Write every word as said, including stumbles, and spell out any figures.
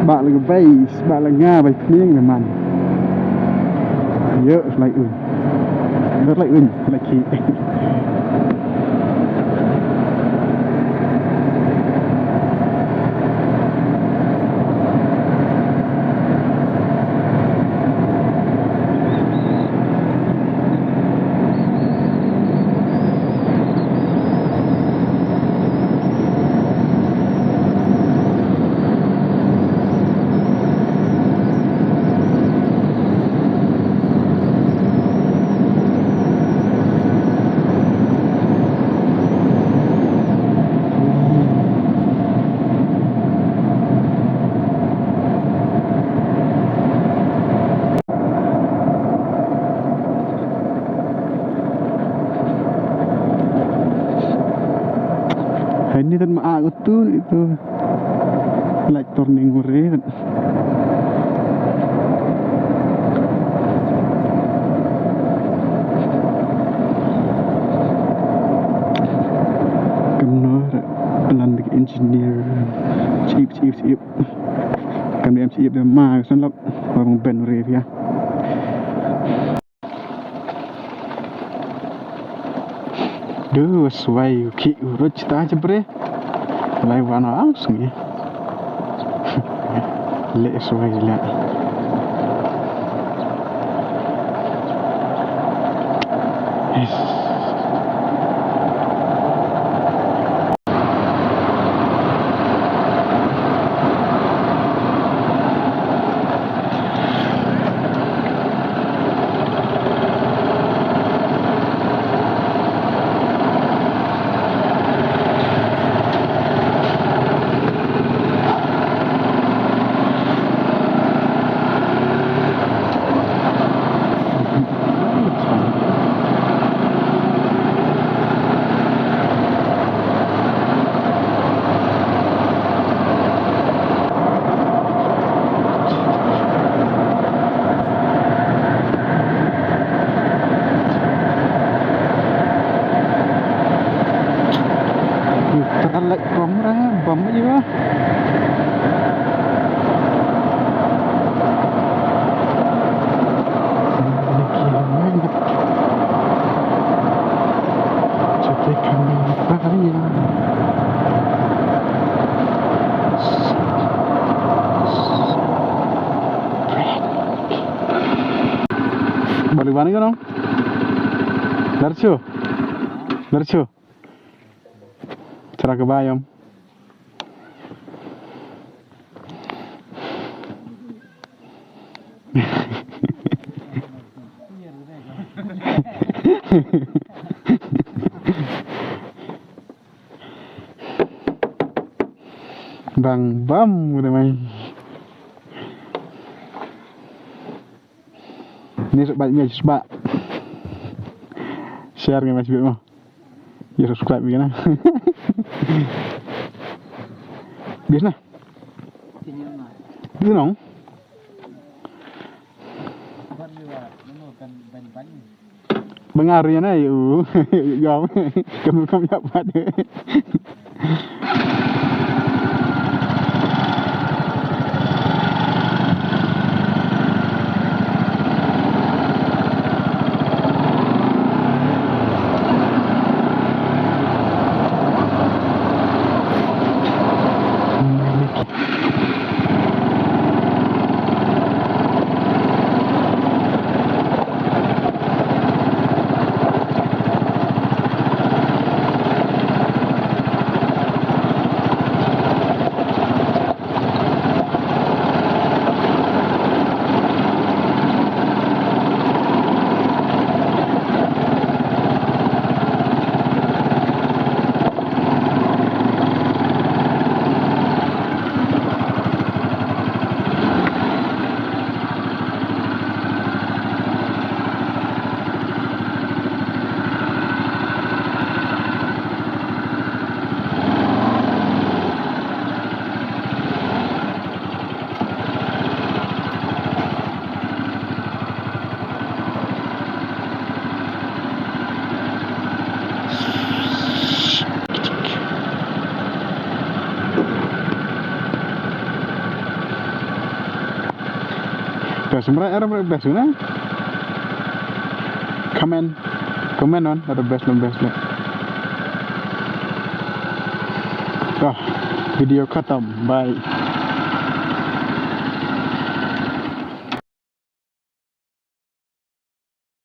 Sbak la ka bei, sbak la nga bai pnieng na man. Ïoh, lai un. Dur lai un, lai ki. Hai ni tan ma a utu itu. Light turning red. Kumno plan dak engineer. Chip, chip, chip. Kan em chip da ma san lap. Orang ben red ya. Duh, swai u ki u ruch ta jepre. Lai wan ang sngi. Le swai le. Yes. Tralek kamera bam aja. Cetek kamera ya. Balik mana kau? Larcho. Larcho. Cara kebayam. Bang bam udah main. Ni sbak, ni sbak. Share ngi mas bit mo. Ya subscribe bit na. Bis na. Bis nong. Bengar ya na yu. Yom. Kamu kamu ya pat. Ka sumrai arab arab best na. Comment. Comment on arab best lem best lem. Ah, video khatam. Bye.